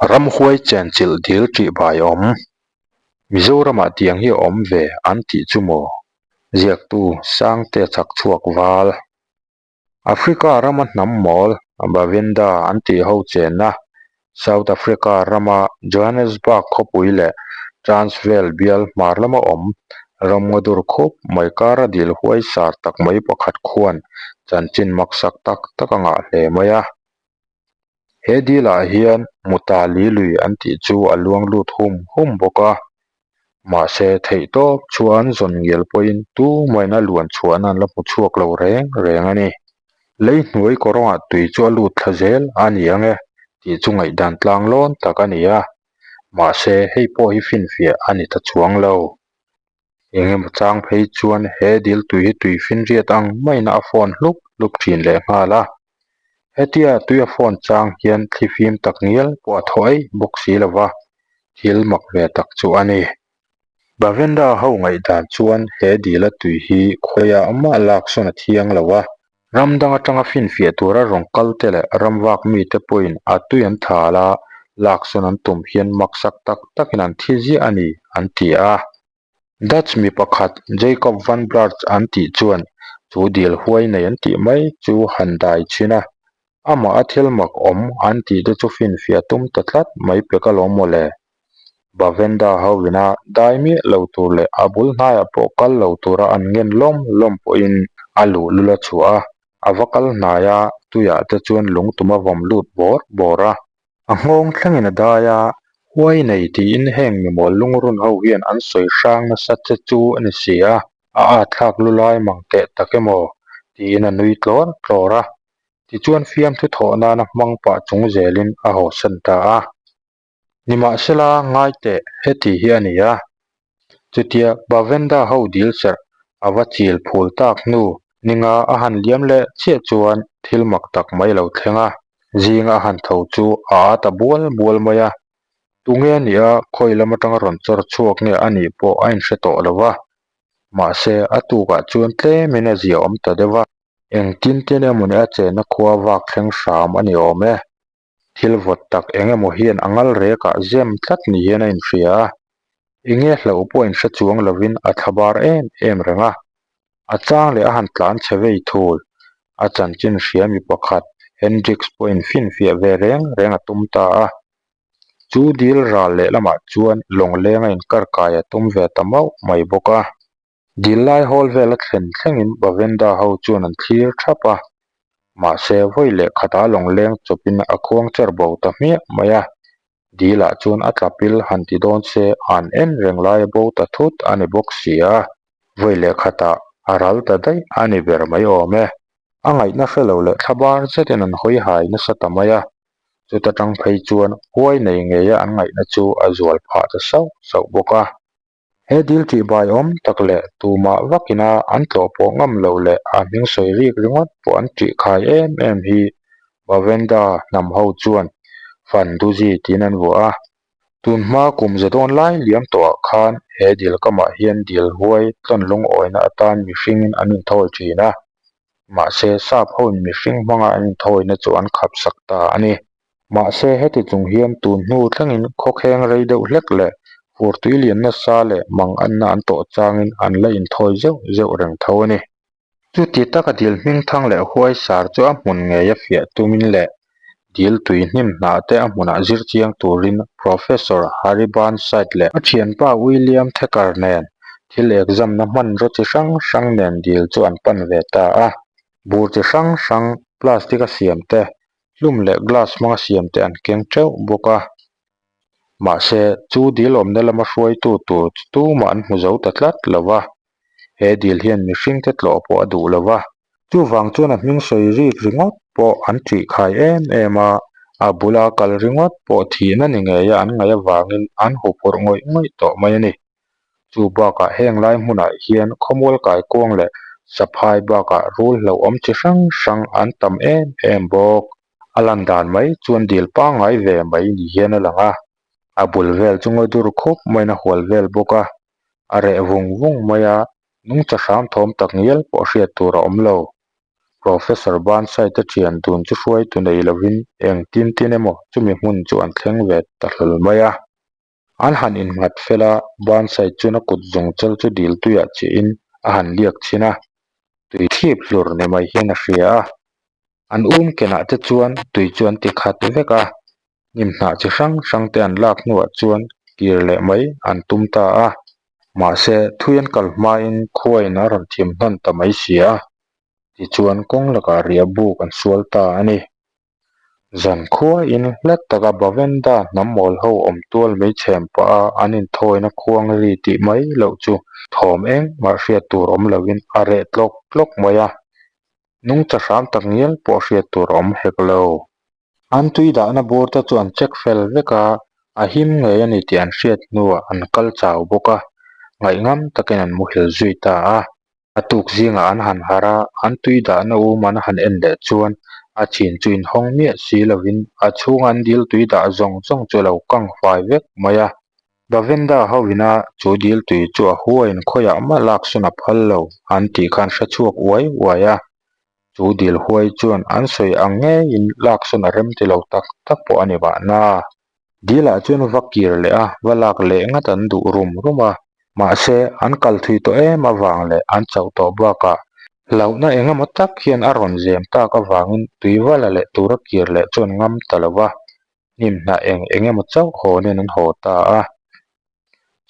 Ramhuai chenchilh dil tih bai awm. Mizoramah tiang hi a awm ve an tih chu maw? Ziaktu Sangte chak chhuak val. Africa rama hnam mawl Bavenda an tih ho chenna South Africa rama Johannesburg khawpui leh Transvaal bial hmar lama awm ramngaw dur khup mai kara dil huai sar tak mai pakhat khuan chanchin maksak tak tak a ngah hle mai a. He dil ah hian muta li lui an tih chu a luang lut hum hum bawk a, mahse theih tawp chuan zawn ngial pawhin tumahin a luan chhuahna an la hmu chhuak lo reng reng a ni. Lei hnuai kawrawngah tui chu a lut thla zel a ni ang e tih chu ngaihdan tlang lawn tak a ni a, mahse hei pawh hi finfiah a ni ta chuang lo. Eng emaw chang phei chuan he dil tui hi tui finriat ang maiin a fawn hlup hlup thin leh nghal a. Hetia tui a fawn chang hian thlifim tak ngial pawh a thaw eih bawk si lo va, thil mak ve tak chu a ni. Bavenda ho ngaihdan chuan he dila tui hi khawiah mah lak sawn a thiang lo a. Ram dang atanga finfiah tura rawn kal te leh ram vak mite pawhin a tui an thal a, lak sawn an tum hian maksak tak takin an thi ziah a ni, an ti a. Dutch mi pakhat Jacob van Blerch an tih chuan chu dil huai nei an tih mai chu han dai chhin a, amah a thil mak awm an tih te chu finfiah tum ta tlat mai pek alawm mawle. Bavenda ho ina dai miah lo tur leh a bul hnaiah pawh kal lo tura an ngen lawm lawm pawhin a luhlul a chhuah a, a va kal hnai a, tuiah te chuan lungtum a vawm lut bawr bawr a. A nghawng thlengin a dai a, huai nei tiin heng mimawl lungrun ho hian an sawi hrang nasa che chu a ni si a, a at thlak lu lai mang teh tak emaw tiin a nui tlawr tlawr a, tichuan fiamthu thawh nana hmang pah chung zelin a hawsan ta a. Nimahsela, ngai teh, heti hi a ni a. Chutia Bavenda ho dil serh a va chil phul tak hnu ninga a han liam leh chiah chuan thil mak tak mai lo thleng a, zinga a han tho chu a a ta bual bual mai a. Tunge a nih a, khawi lam atanga rawn chawr chhuak nge a nih pawh a inhre tawh lo va. Mahse, a tukah chuan tlemin a zia awm ta deuh a. Engtin tin emawni a chenna khua vak thleng hram a ni awm e. Thil vawt tak eng emaw hian a ngal rekah zem tlat ni hian a inhria a, enge hlauh pawh inhre chuang lovin a thlabar em em reng a. A chang leh a han tlan chhe vei thul. A chanchin hria mi pakhat Hendricks pawhin finfiah ve reng reng a tum ta a. Chu dil ral lehlamah chuan lawnglenga inkarkai a tum ve ta mauh mai bawk a. Dil lai hawl vel a thlen thlengin Bavenda ho chuan an thlir thap a, mahse vawi leh khatah lawngleng chawpin a khuang cher bo ta hmiah mai a, dilah chuan a tla pil han ti dawn se an en reng lai a bo ta thut a ni bawk si a, vawi leh khatah a ral ta daih a ni ber mai awm e. A ngaihna hre lo leh thlabar zetin an hawi hai nasa ta mai a, chuta tang phei chuan huai nei ngeia an ngaihna chu a zual phah ta sauh sauh bawk a. He dil tih bai awm tak leh tumah vakina an tlawh pawh ngam loh leh a hming sawi rik ringawt pawh an tih khai em em hi Bavenda hnam ho chuan Fanduzi tiin an vuah a. Tun hma kum za dawn lai liam tawhah khan he dil kamah hian dil huai tlawn lungawina atan mihringin an inthawi thin a, mahse sap hoin mihring hmanga an inthawina chu an khapsak ta a ni. Mahse, heti chung hian tun hnu thlengin khawkheng rei deuh hlek leh fur tui lian nasa leh mang anna an tawh changin an la inthawi zeuh zeuh reng tho a ni. Chuti taka dil hming thang leh huai sar chu a hmun ngeia fiah tumin leh dil tui hnim hnah te a hmunah zir chiang turin Professor Harry Burnside leh a thianpa William Thacker nen thil exam-na hmanraw chi hrang hrang nen dil chu an pan ve ta a. Bur chi hrang hrang plastic a siam te hlum leh glass hmanga siam te an keng teuh bawk a mahse chu dil awmna lama hruaitu tur chu tumah an hmu zo ta tlat lo va he dil hian mihring te tlawh pawh a duh lo va chuvang chuan a hming sawi rik ringawt pawh an ṭih khai em em a a bula kal ringawt pawh thihna ni ngeia an ngaih avangin an huphurh ngawih ngawih tawh mai a ni. Chu bakah heng lai hmunah hian khawmual kaikuang leh saphai bakah rul hlauhawm chi hrang hrang an tam em em bawk. A lan dan mai chuan dil pangngai ve mai ni hian a lang a, a bul vel chu ngawi dur khup maiin a hual vel bawk a, a reh vung vung mai a, nungcha hram thawm tak ngial pawh hriat tur a awm lo. Professor Burnside-a thian dun chu hruaitu nei lovin eng tin tin emaw chumi hmun chu an thleng ve ta hlawl mai a. An han innghat fel a, Burnside chuan a kut zawng chal chu dil tuiah chiahin a han liak chhin a, tui thip hlur ni mai hian a hria a. An um kenah te chuan tui chu an ti khat vek a, hnim hnah chi hrang hrang te an lak hnuah chuan kir leh mai an tum ta a. Mahse, thui an kal hmain khuain a rawn thim hnan ta mai si a, tichuan kawng lakah riah buk an sual ta a ni. Zan khuain hla taka Bavenda hnam mawl ho awm tual mai chhem pah a an inthawina khuang ri tih mai loh chu thawm engmah hriat tur awm loin a reh tlawk tlawk mai a, nungcha hram tak ngial pawh hriat tur a awm hek lo. An tui dahna bur te chu an check fel vek a, a him ngei a ni tih an hriat hnuah an kal chau bawk a, ngaihngam takin an muhil zui ta a. A tuk zingah an han harh a, an tui dahna um an han en leh chuan a chin chu inhawng miah si lovin a chhunga an dil tui dah zawng zawng chu a lo kang fai vek mai a. Bavenda ho ina chu dil tui chu a huaiin khawiah mah laksawn a phal lo an tih khan hre chhuak uai uai a. Chu dil huai chuan an sawi ang ngeiin laksawn a rem ti lo tak tak pawh a ni mahna. Dil ah chuan va kir leh a, va lak leh ngat an duh rum rum a. Mahse, an kal thui tawh em avang leh an chauh tawh bakah hlauhna eng emaw tak hian a rawn zem tak avangin tui va la leh tura kir leh chuan ngam ta lo va, hnim hnah eng eng emaw chauh hawnin an haw ta a.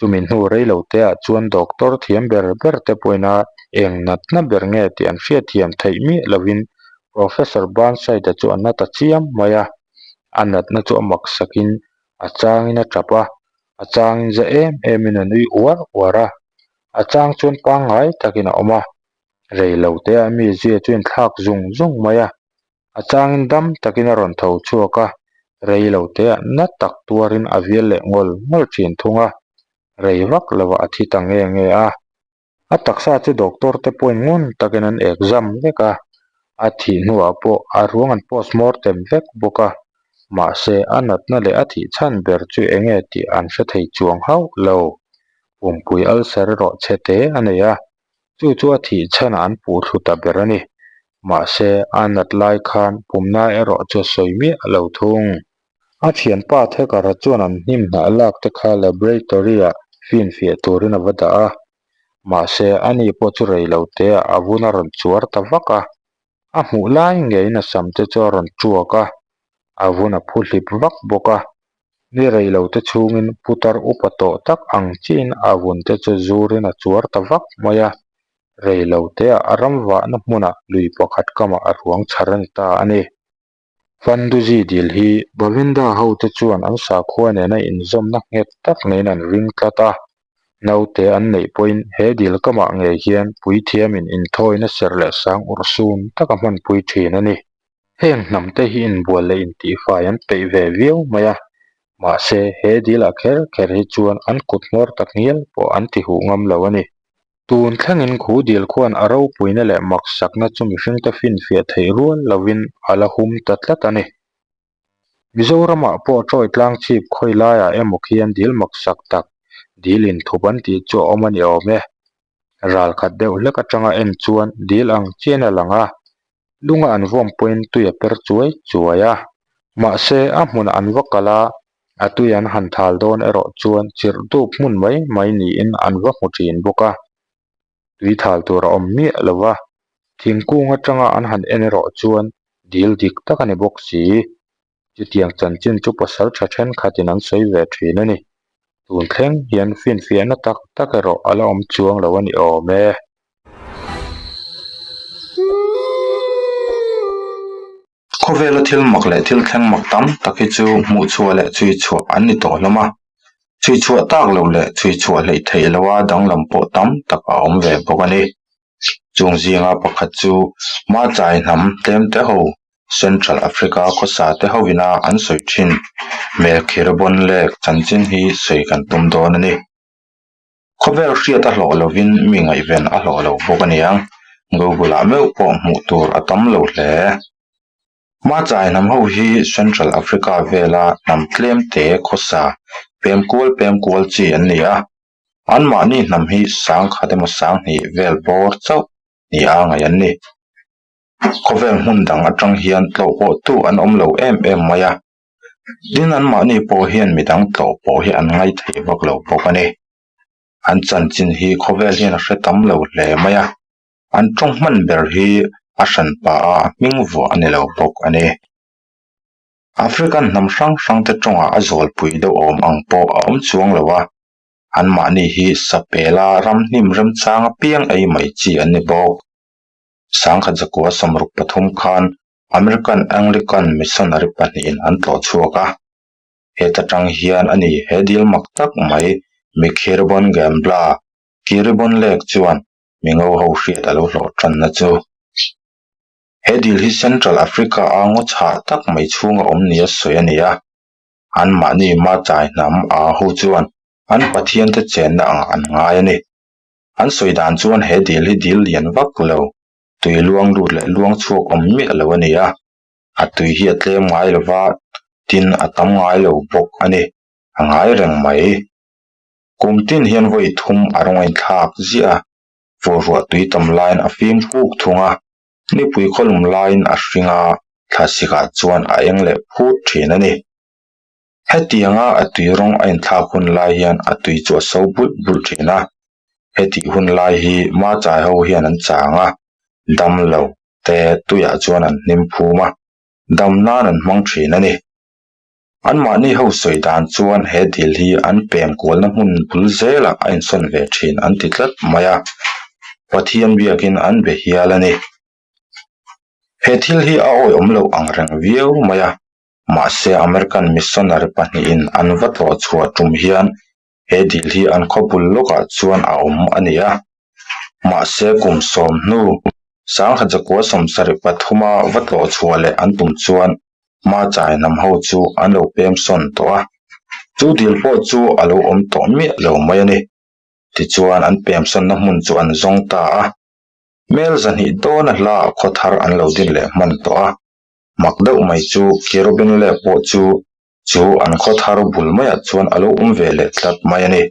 Chumi hnu rei lo te ah chuan doctor thiam ber ber te pawhin a eng natna ber nge tih an hriatthiam theih miah lovin Professor Burnside-a chu a na ta chiam mai a. A natna chu a mak sakin a changin a tap a, a changin za em emin a nui uar uar a, a chang chuan pangngai takin a awm a. Rei lo te ah mi zia chu inthlak zung zung mai a. A changin dam takin a rawn tho chhuak a, rei lo teah na tak tuarin a vial leh ngawl ngawl thin thung a, rei vak lovah a thi ta nge nge a. A taksa chu doctor te pawhin ngun takin an exam vek a, a thih hnuah pawh a ruang an postmortem vek bawk a, mahse a natna leh a thih chhan ber chu eng nge tih an hre thei chuang hauh lo. Pumpui ulcer erawh chhe te a nei a, Chu chu a thih chhanah an puh thlu ta ber a ni. Mahse, a nat lai khan pumna erawh chu a sawi miah lo thung. A thianpa Thekara chuan an hnim hnah lak te kha laboratory-ah finfiah turin a va dah a. Mahse, ani pawh chu rei lo teah a vun a rawn chuar ta vak a. A hmuh lai ngeiin a sam te chu a rawn tuak a, a vun a phu hlip vak bawk a. Ni rei lo te chhungin putar upa tawh tak ang chiin a vun te chu zurin a chuar ta vak mai a. Rei lo teah a ram vahna hmunah lui pakhat kamah a ruang chhar a ni ta a ni. Fanduzi dil hi Bavinda hote chuan an sakhua nena inzawmna nghet tak neiin an ring tlat a. Naute an neih pawhin he dil kamah ngei hian puithiamin inthawina serh leh sang urhsun taka hmanpui thin a ni. Heng hnamte hi inbual leh intihfai an peih ve viau mai a, mahse he dilah kher kher hi chuan an kut hmawr tak ngial pawh an ti huh ngam lo a ni. Tun thlengin khu dil khuan a ropuina leh maksakna chu mihringte finfiah theih rual lovin a la hum ta tlat a ni. Mizoramah pawh Troy tlang chhip khawi laiah emaw khian dil maksak tak, dil inthup an tih chu a awm a ni awm e. Ral khat deuh hlek atanga en chuan dil ang chian a lang a, lunga an vawm pawhin tui a per chuai chuai a. Mahse, a hmunah an va kal a, a tui an han thal dawn erawh chuan chirh dup hmun mai mai niin an va hmu thin bawk a. Tui thal tur a awm miah lo va, thingkung atanga an han en erawh chuan dil dik tak a ni bawk si. Chutiang chanchin chu pasal tha thenkhatin an sawi ve thin a ni. Tun thleng hian finfiahna tak tak erawh a la awm chuang lo a ni awm e. Khawvela thil mak leh thil thleng mak tam tak hi chu hmuh chhuah leh chhui chhuah an ni tawh hlawm a. Chhui chhuah tak loh leh chhui chhuah hleih theih loha danglam pawh tam tak a awm ve bawk a ni. Chung zinga pakhat chu Maasai hnam tlem te ho Central Africa khawsa te hovina an sawi thin Melkhir Bonlek chanchin hi sawi kan tum dawn a ni. Khawvel hriat a hlawh lovin mi ngaihven a hlawh lo bawk a niang. Google-ah meuh pawh hmuh tur a tam lo hle. Maasai hnam ho hi Central Africa vela hnam tlem te khawsa pem kual pem kual chi an ni a. Anmahni hnam hi sangkhat emaw sanghnih vel bawr chauh ni a ngaih an ni. Khawvel hmun dang atang hian tlawh pawhtu an awm lo em em mai a, tin anmahni pawh hian midang tlawh pawh hi an ngaithei vak lo bawk a ni. An chanchin hi khawvel hian a hre tam lo hle mai a, an tawng hman ber hi a hran pah a, a hming vuah a ni lo bawk a ni. African hnam hrang hrang te tawngah a zawlpui deuh awm ang pawh a awm chuang lo a, anmahni hi sapela ramhnim remchang apiang ei mai chi an ni bawk. Sangkhat zakua 63 khan American Anglican missionary pahnihin an tlawh chhuak a. Heta tang hian a ni he dil mak tak mai Mikhiribon Gambla, Kiribon Lake chuan mingo ho hriat a lo hlawh tanna chu. He dil hi Central Africa a ngaw chhah tak mai chhunga awm nia sawi a ni a. Anmahni Maasai hnam a ho chuan an pathiante chenna angah an ngai a ni. An sawi dan chuan he dil hi dil lian vak lo, tui luang lut leh luang chhuak awm miah lo a ni a. A tui hi a tlem ngai lo va, tin a tam ngai lo bawk a ni. A ngai reng mai. Kum tin hian vawi thum a rawng a inthlak ziah a, vawrruah tui tam laiin a fim kuk thung a, nipui khawlum laiin a hring a, thlasikah chuan a eng leh phut thin a ni. Hetianga a tui rawng a inthlak hun lai hian a tui chu a so bulh bulh thin a, hetih hun lai hi Machai ho hian an chang a, dam lo te tuiah chuan an hnim phum a, dam nan an hmang thin a ni. Anmahni ho sawi dan chuan he dil hi an pem kualna hmun bul zelah a insawn ve thin an ti tlat mai a, Pathian biakin an be hial a ni. He thil hi a awihawm loh ang reng viau mai a, mahse American missionary pahnihin an va tlawh chhuah tum hian he dil hi an khaw bul lawkah chuan a awm a ni a. Mahse kum sawm hnu sangha zakua sawmsarih pathuma va tlawh chhuah leh an tum chuan Machai hnam ho chu an lo pem sawn tawh a, chu dil pawh chu a lo awm tawh miah lo mai a ni. Tichuan an pem sawnna hmun chu an zawng ta a, mel zahnih dawna hlaah khaw thar an lo din leh hman tawh a, mak deuh mai chu Kirobin leh pawh chu chu an khaw thar bul maiah chuan a lo awm ve leh tlat mai a ni.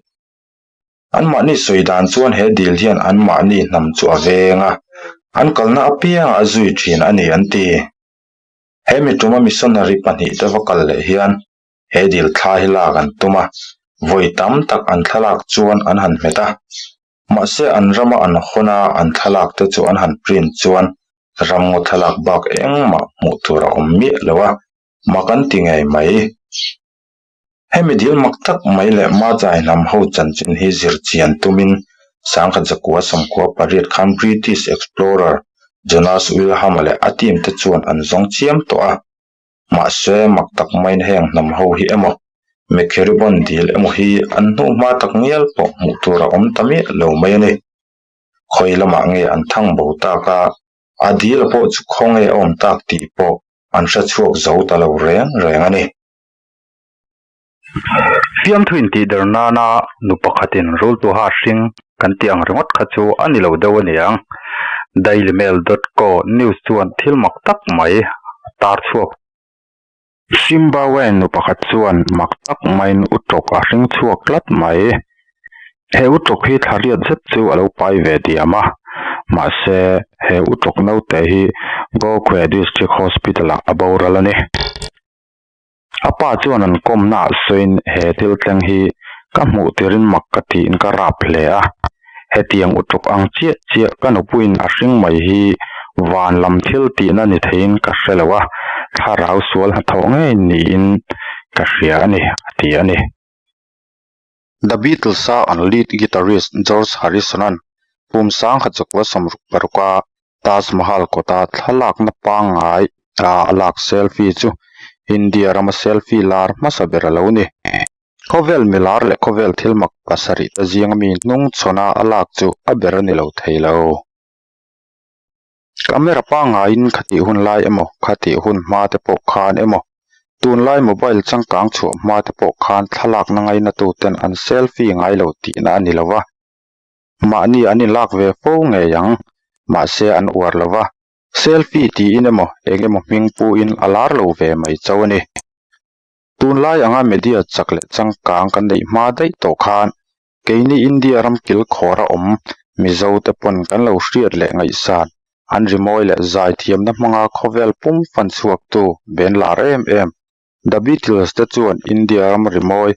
Anmahni sawi dan chuan he dil hian anmahni hnam chu a veng a, an kalna apiangah a zui thin a ni an ti. He mi tuma missionary pahnihte va kal leh hian he dil thla hi lak an tum a, vawi tam tak an thlalak chuan an han hmet a. Mahse an rama an hawn a an thlalak te chu an han print chuan ramngaw thlalak bak engmah hmuh tur a awm miah lo a, mak an ti ngei mai. Hemi dil mak tak mai leh Machai hnam ho chanchin hi zir chian tumin sangkhat zakua sawmkhua pariat khan British explorer Jonas Wilham-a leh a team te chuan an zawng chiam tawh a. Mahse, mak tak maiin heng hnam ho hi emaw, Mekheribon dil emaw hi an hnuhma tak ngial pawh hmuh tur a awm ta miah lo mai a ni. Khawi lamah nge an thang bo tak a, a dil pawh chu khawnge a awm tak tih pawh an hre chhuak zo ta lo reng reng a ni. Fiamthu intihder nana nu pakhatin rultuha hring kan tih ang ringawt kha chu a ni lo deuh a niang. Dailymail dot co news chuan thil mak tak mai a tar chhuak. Zimbabwe nu pakhat chuan mak tak maiin utawk a hring chhuak tlat mai. He utawk hi thla riat zet chu a lo pai ve diam a, mahse he utawk naute hi Gokwe District Hospital-ah a boral a ni. A pa chuan an kawmna ah sawiin he thil thleng hi ka hmuh tirin mak ka tiin ka rap hle a, hetiang utuk ang chiah chiah ka nupuiin a hring mai hi van lam thil tihna ni theiin ka hre lo a, thlarau sual hnathawh ngei niin ka hria a ni, a ti a ni. The Beatles-a an lead guitarist George Harrison-a'n pum sangkhat zakua 66 a Taj Mahal kawta thlalakna pangngai a a lak selfie chu India rama selfie lar hmasa ber a lo ni. Khawvel milar leh khawvel thil mak pasarih te zinga mi hnung chhawna a lak chu a ber a ni lo thei lo. Camera pangngaiin khatih hun lai emaw, khatih hun hma te pawh khan emaw, tunlai mobile changkang chhuah hma te pawh khan thlalakna ngainatu ten an selfie ngai lo tihna a ni lo va. Mahni an inlak ve fo ngei ang, mahse an uar lo va, selfie tiin emaw eng emaw hming puin a lar lo ve mai chauh a ni. Tunlai anga media chak leh changkang kan neih hma daih tawh khan keini India ram kilkhawra awm Mizo te pawn kan lo hriat leh ngaihsan. An rimawi leh zaithiamna hmanga khawvel pum fan chhuaktu ben lar em em The Beatles te chuan India ram rimawi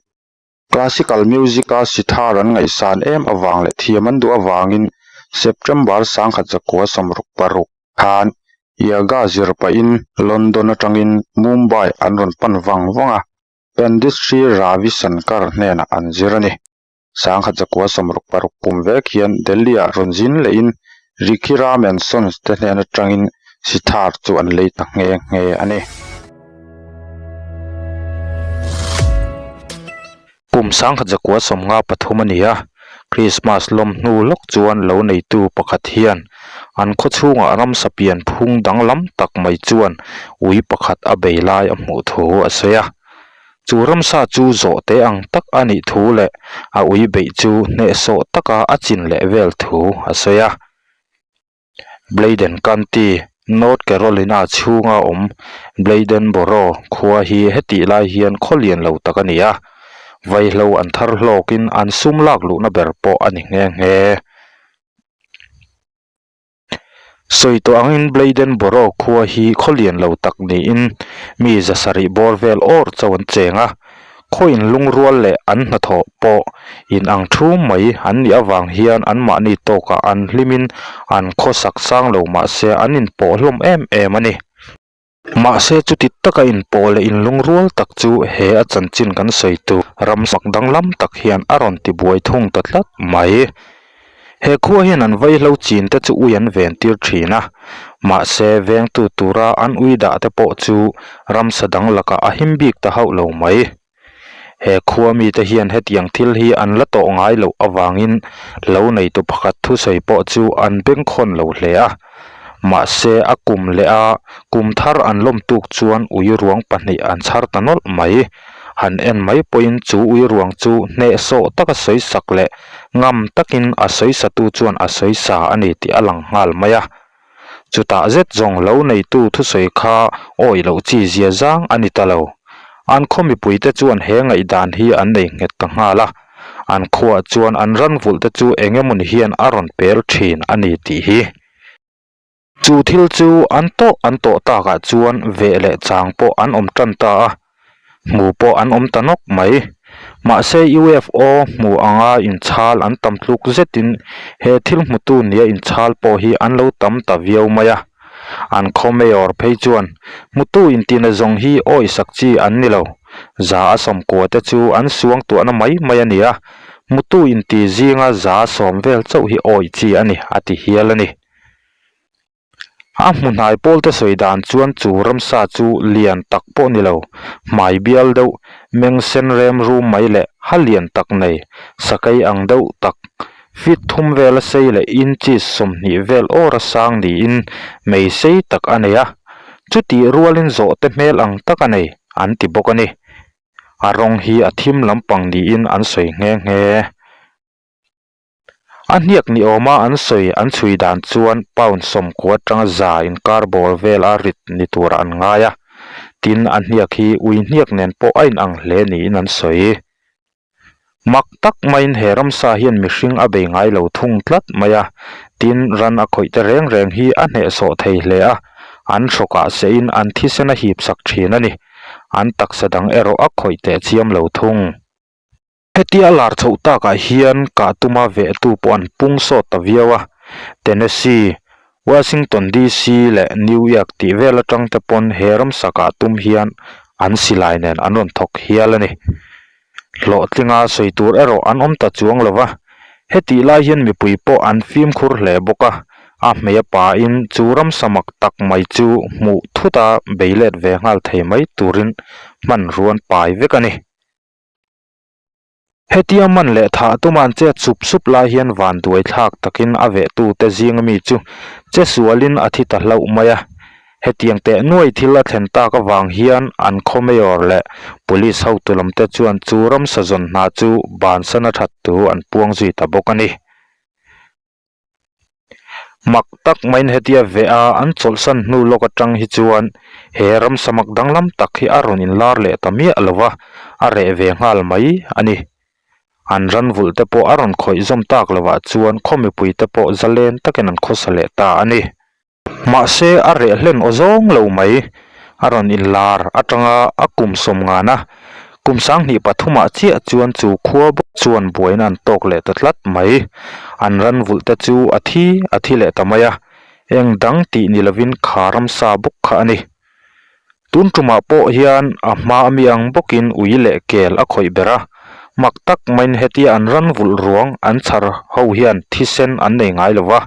Classical music-a sitar an ngaihsan em avang leh thiam an duh avangin September 1966 khan Yoga zir pahin London atangin Mumbai an rawn pan vang vang a, Pandit Sri Ravi Shankar hnenah an zir a ni. 1966 kum vek hian Delhi-ah rawn zin lehin Rikhiram and Sons te hnen atangin sitar chu an lei ta nghe nghe a ni. Kum 1953 a ni a, Krismas lawm hnu lawk chuan lo neitu pakhat hian an khawchhungah ramsa pian phung danglam tak mai chuan ui pakhat a bei lai a hmuh thu a sawi a. Chu ramsa chu zawh teh ang tak a nih thu leh a ui beih chu hnehsawh taka a chin leh vel thu a sawi a. Bladen County, North Carolina chhunga awm Bladenboro khua hi hetih lai hian khaw lian lo tak a ni a, vaihlo an thar hlawkin an sum lak luhna ber pawh a ni nghe nghe. Sawi tawh angin Bladenboro khua hi khaw lian lo tak niin mi za sarih bawr vel awr chauh an cheng a. Khawiin lungrual leh an hnathawh pawh in ang thu mai an nih avang hian anmahni tawkah an hlimin an khawsak sang lo mahse an inpawh hlawm em em a ni. Mahse chuti taka inpawh leh inlungrual tak chu he a chanchin kan sawi tur ram sak danglam tak hian a rawn tibuai thung ta tlat mai. He khua hian an vaihlo chin te chu ui an ven tir thin a, mahse vengtu tura an ui dah te pawh chu ramsa dang lakah a him bik ta hauh lo mai. He khua mite hian hetiang thil hi an la tawh ngai loh avangin lo neitu pakhat thusawi pawh chu an bengkhawn lo hle a, mahse a kum leh a kum thar an lawm tuk chuan ui ruang pahnih an chhar ta nawlh mai. Han en mai pawhin chu ui ruang chu hnehsawh taka sawi sak leh ngam takin a sawi satu chuan a sawi sa a ni tih a lang nghal mai a. Chutah zet zawng lo neitu thusawi kha awih loh chi zia zang a ni ta lo. An khaw mipuite chuan he ngaihdan hi an nei nghet ta nghal a, an khuaah chuan an ran vulh te chu eng emawni hian a rawn pel thin a ni tih hi. Chu thil chu an tawh an tawh takah chuan veh leh chang pawh an awm tan ta a, hmu pawh an awm ta nawk mai. Mahse UFO hmu anga inchhal an tam tluk zetin he thil hmutu nia inchhal pawh hi an lo tam ta viau mai a. An khaw mayor phei chuan hmutu intina zawng hi awisak chi an ni lo. Za a sawmkua te chu an suangtuahna mai mai a ni a, hmutu inti zinga za sawm vel chauh hi awi chi a ni a ti hial a ni. A hmu hnai pawl te sawi dan chuan chu ramsa chu lian tak pawh ni lo, hmai bial deuh, meng sen rem rum mai leh ha lian tak nei, sakei ang deuh tak, feet thum vela sei leh inches 20 vel awra sang niin mei sei tak a nei a, chutih rualin zawhte hmel ang tak a nei an ti bawk a ni. A rawng hi a thim lampang niin an sawi nghe nghe. A hniak ni awma an sawi an chhui dan chuan pound sawmkua atanga za inkar bawr vel a rit ni turah an ngai a, tin a hniak hi ui hniak nen pawh a inang hle niin an sawi. Mak tak maiin he ramsa hian mihring a bei ngai lo thung tlat mai a, tin ran a khawih te reng reng hi a hnehsawh thei hle a, an hrawkah sehin an thisen a hip sak thin a ni. An taksa dang erawh a khawih teh chiam lo thung. Hetia lar chhoh takah hian kah tuma vehtu pawh an pung sawt ta viau a, Tennessee, Washington DC leh New York tih vel atang te pawn he ramsa kah tum hian an silai nen an rawn thawk hial a ni. Hlawhtlinga sawi tur erawh an awm ta chuang lo va, hetih lai hian mipui pawh an fimkhur hle bawk a, a hmei a pain chu ramsa mak tak mai chu hmuh thuta bei let ve nghal thei mai turin hmanruan pai vek a ni. Hetia man leh thah tuma'n chet sup sup lai hian vanduai thlak takin a vehtute zinga mi chu che sualin a thi ta hlauh mai a. Hetiang teh nuai thil a thlen tak avang hian an khaw mayor leh police hotu lamte chuan chu ramsa zawn hna chu bansan a that thu an puang zui ta bawk a ni. Mak tak maiin hetia veh a an chawlhsan hnu lawk atang hi chuan he ramsa mak danglam tak hi a rawn inlar leh ta miah lo va, a reh ve nghal mai a ni. An ran vulh te pawh a rawn khawih zawm tak lovah chuan khaw mipui te pawh zalen takin an khawsa leh ta a ni. Mahse a reh hlen aw zawng lo mai. A rawn inlar atanga a kum sawm ngan a, kum sanghnih pathumah chiah chuan chu khua bawk chuan buaina an tawk leh ta tlat mai. An ran vulh te chu a thi a thi leh ta mai a, eng dang tih ni lovin kha ramsa bawk kha a ni. Tun tumah pawh hian a hma ami ang bawkin ui leh kel a khawih ber a, mak tak maiin hetia an ran vulh ruang an chhar ho hian thisen an nei ngai lo va,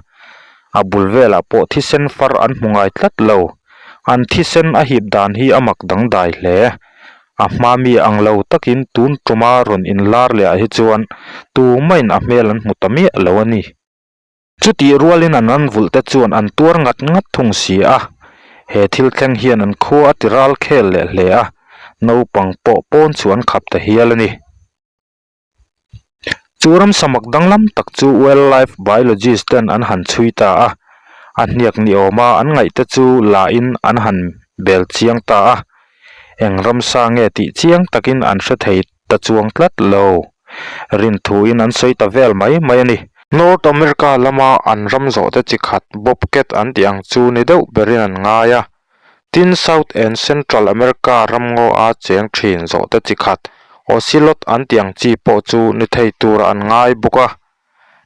a bul velah pawh thisen far an hmu ngai tlat lo. An thisen a hip dan hi a mak dangdai hle. A hma mi ang lo takin tun tuma rawn inlar leh ah hi chuan tumahin a hmel an hmu ta miah lo a ni. Chutih rualin an ran vulh te chuan an tuar ngat ngat thung si a, he thil thleng hian an khua a ti ral khel leh hle a, naupang pawh pawn chu an khap ta hial a ni. Chu ramsa mak danglam tak chu wildlife biologist ten an han chhui ta a, a hniak ni awma an ngaih te chu la in an han bel chiang ta a, eng ramsa nge tih chiang takin an hre thei ta chuang tlat lo. Rinthuin an sawi ta vel mai mai a ni. North America lama an ram zawhte chi khat bobcat an tih ang chu ni deuh berin an ngai a. Tin, South and Central America ramngaw a cheng thin zawhte chi khat ocelot an tih ang chi pawh chu ni thei turah an ngai bawk a.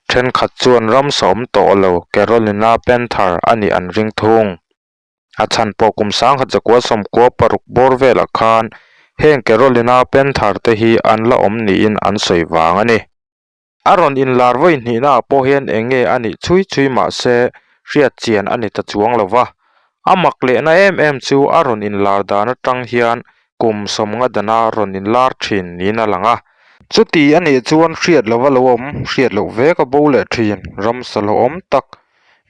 Thenkhat chuan ram sawm tawh lo Carolina panther a nih an ring thung. A chhan pawh kum sangkhat zakua sawmkua paruk bawr velah khan heng Carolina Panther te hi an la awm niin an sawi vang a ni. A rawn inlar vawi hnihna ah pawh hian eng nge a nih chhui chhui mah se hriat chian a ni ta chuang lo va. A mak lehna em em chu a rawn inlar dan atang hian kum sawmnga dana rawn inlar thin niin a lang a. Chuti a nih chuan hriat lova lo awm, hriat loh vek a bo leh thin, ramsa hlauhawm tak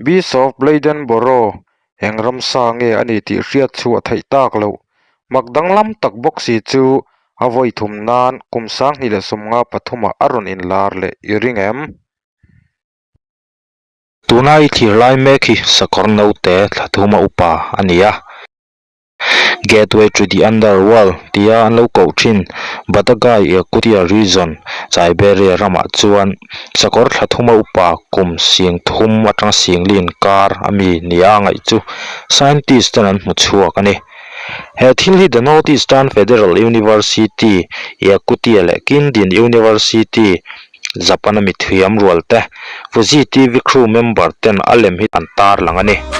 Beast of Bladenborough Eng ramsa nge a ni tih hriat chhuah theih tak loh. Mak danglam tak bawk si chu a vawi thum nan kum 2015 ah a rawn inlar leh i ring em? Tuna i thlir lai mek hi sakawr naute thla thuma upa a ni a. Gateway to the Underworld tia an lo koh thin Batagai Yakutia Region, Siberia ramah chuan sakawr thla thuma upa kum sing thum atanga sing li inkar a mi nia ngaih chu scientist ten an hmu chhuak a ni. He thil hi The North Eastern Federal University, Yakutia leh Kindin University, Japan a mithiam rual te, Fuji TV crew member ten a lem hi an tarlang a ni.